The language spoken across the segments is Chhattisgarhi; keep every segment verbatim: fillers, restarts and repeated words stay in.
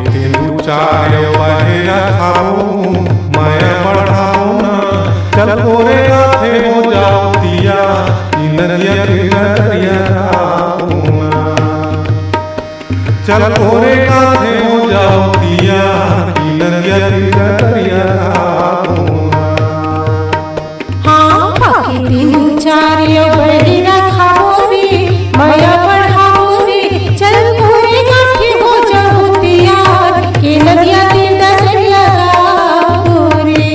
तीन दू चार यो बहिरा खाबो, मया बढ़ाओ ना। चल कोरे काथे हो जाओ तिया, ई नदिया तीर दरिया खाबो ना। चल कोरे काथे हो जाओ तिया, ई नदिया तीर दरिया खाबो ना। हाँ, बाकी तीन चार यो बहिरा खाबो रे, मया बढ़ाओ रे, चल कोरे काथे हो जाओ तिया, के नदिया तीर दरिया खाबो रे।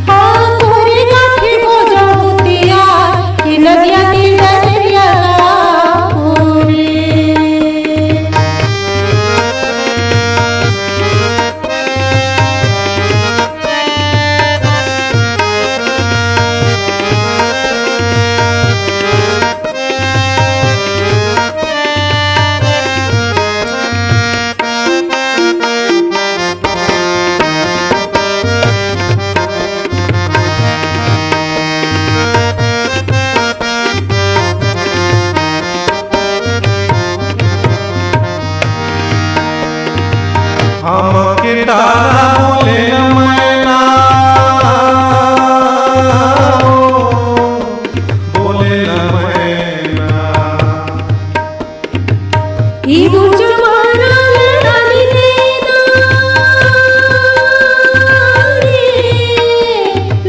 हाँ, कोरे काथे हो जाओ तिया, के नदिया तीर दरिया खाबो रे। हमके टारा बोले न मैना, ओ, बोले न मैना। ई बुझवाना लड़ाई नैना रे,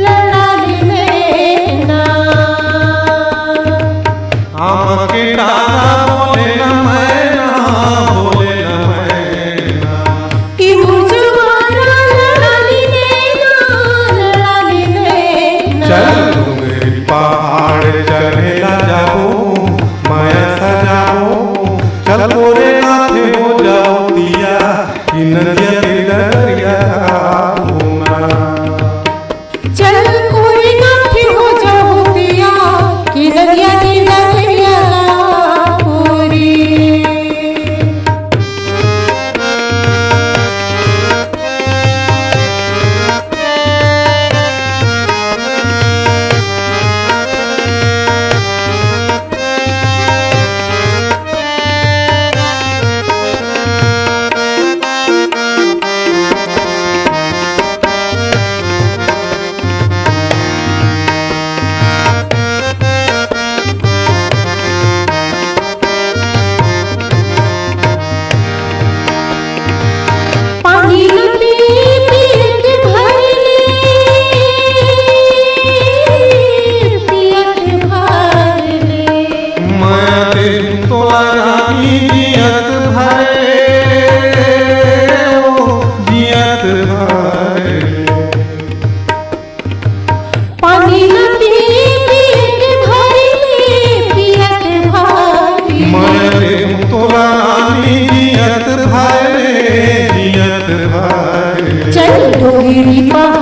लड़ाई नैना। हमके टारा बोले न मैना, बोले न मैना। कि मुझवारा लड़ाली नैना, लड़ाली नैना। चल डोंगरी पहाड़ चढ़ेला जाबो, मया सजाबो। चल तोरे हाथे हो जाओ तिया, कि नदिया के दरिया घूमना। चल कोई काठी हो जाओ तिया, कि नदिया के दरिया पूरी। पानी न पी, पी के भर ले, पियत भर ले। मैं तेरी तोला रानी जियत भर ले, ओ जियत भर ले। पानी न पी, पियत भर ले, पियत भर ले। मैं देहूं तोला रानी जियत भर ले, जियत भर ले। चल डोंगरी पहाड़